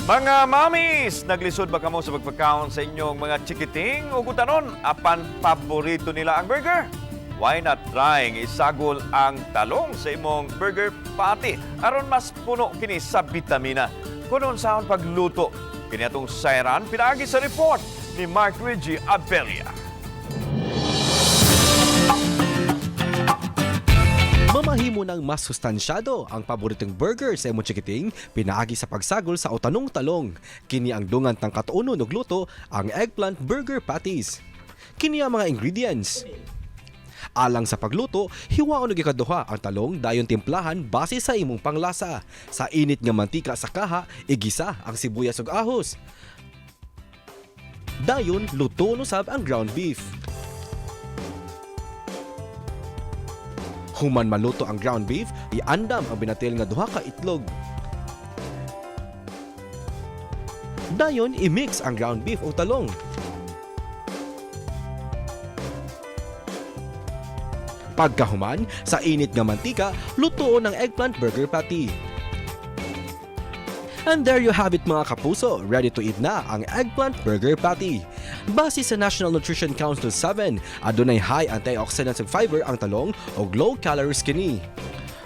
Mga mamis, naglisod ba kamo sa pagpagkaon sa inyong mga chikiting o gutanon apan paborito nila ang burger? Why not trying isagol ang talong sa imong burger patty aron mas puno kini sa bitamina? Kun unsaon pagluto kini atong sayran pinaagi sa report ni Mark Reggie Abelia. Mamahimo ng mas sustansyado ang paboritong burger sa imong chikiting pinaagi sa pagsagol sa utanong talong. Kini ang dungan tang katuonon og luto, ang eggplant burger patties. Kini ang mga ingredients. Alang sa pagluto, hiwaon og ikaduha ang talong, dayon timplahan base sa imong panglasa. Sa init nga mantika sa kaha, igisa ang sibuyas ug ahos. Dayon luto usab ang ground beef. Human maluto ang ground beef, iandam ang binatil nga duha ka itlog. Dayon i-mix ang ground beef ug talong. Pagkahuman, sa init nga mantika, lutoon ang eggplant burger patty. And there you have it, mga kapuso, ready to eat na ang eggplant burger patty. Base sa National Nutrition Council 7, adunay high antioxidants ug fiber ang talong ug low calories kini.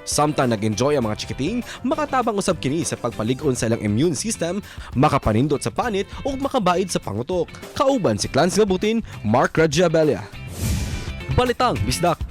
Samtang nag-enjoy ang mga chikiting, makatabang usab kini sa pagpalig-on sa ilang immune system, makapanindot sa panit ug makabaid sa pangutok. Kauban si Clans Gabutin, Mark Ragiabelia. Balitang Bisdak.